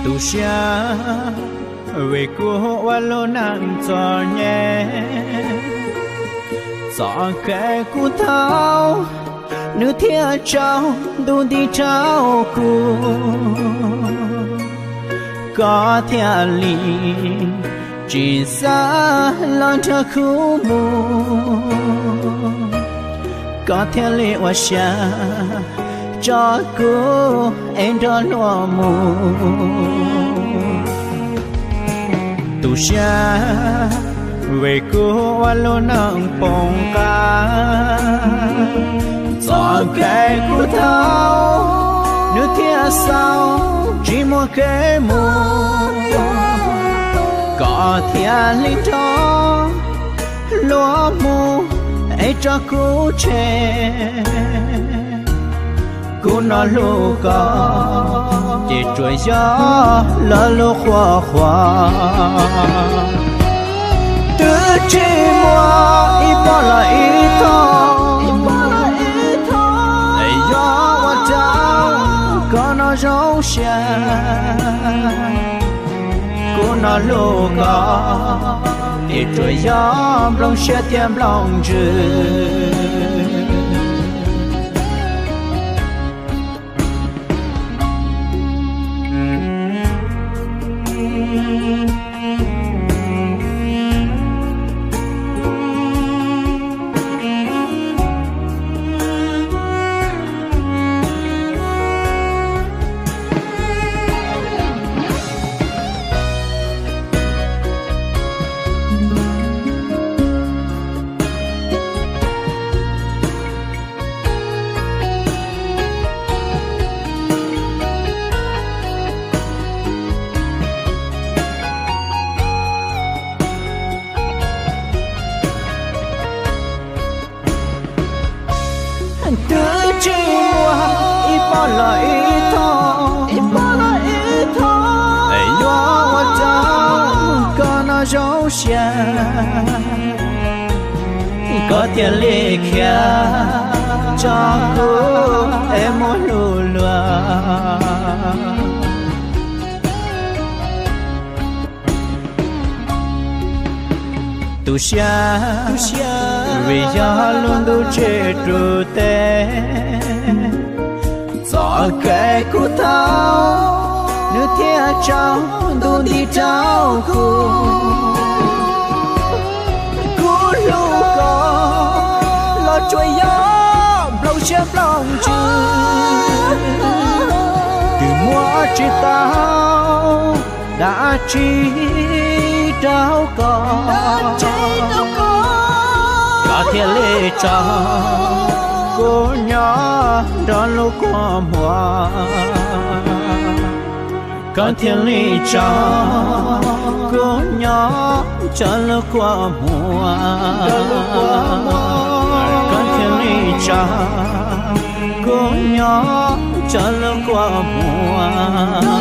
Tu siab vim kuv ua lub neej txom nyem, txoj kev kuv thauj, nws thiaj tsaus ntuj nti rau kuv. Koj thiaj li tsis xav los nrog kuv mus, koj thiaj li ua siab tso kuv es nrog luag mus. Tu siab vim kuv ua lub neej poob qab, txoj kev kuv thauj, nws thiaj xaus tsis muaj kev mus, koj thiaj li nrog luag mus es tso kuv tseg. Kuv no hlub koj ces tsuas yog lawv lub qhuab qhuas, twb tsis muaj ib pob los ib thooj, es yog ua rau koj no zoo siab. Kuv no hlub koj ces tsuas yog nplooj siab thiab nplooj ntsws. Twb tsis muaj ib pob los ib thooj, es yuav ua rau koj no zoo siab. Koj thiaj li khiav tso kuv es mus hlub luag. Tu siab vim yog lub ntuj tsev rus teb, txoj kev kuv thauj, nws thiaj tsaus ntuj nti rau kuv. Kuv hlub koj los tsuas yog nplooj siab nplooj ntsws, twb muab tsis tau dab tsi rau koj, koj thiaj li tso kuv nyob nrog lub kua muag. Koj thiaj li tso kuv nyob nrog lub kua muag. Koj thiaj li tso kuv nyob nrog lub kua muag.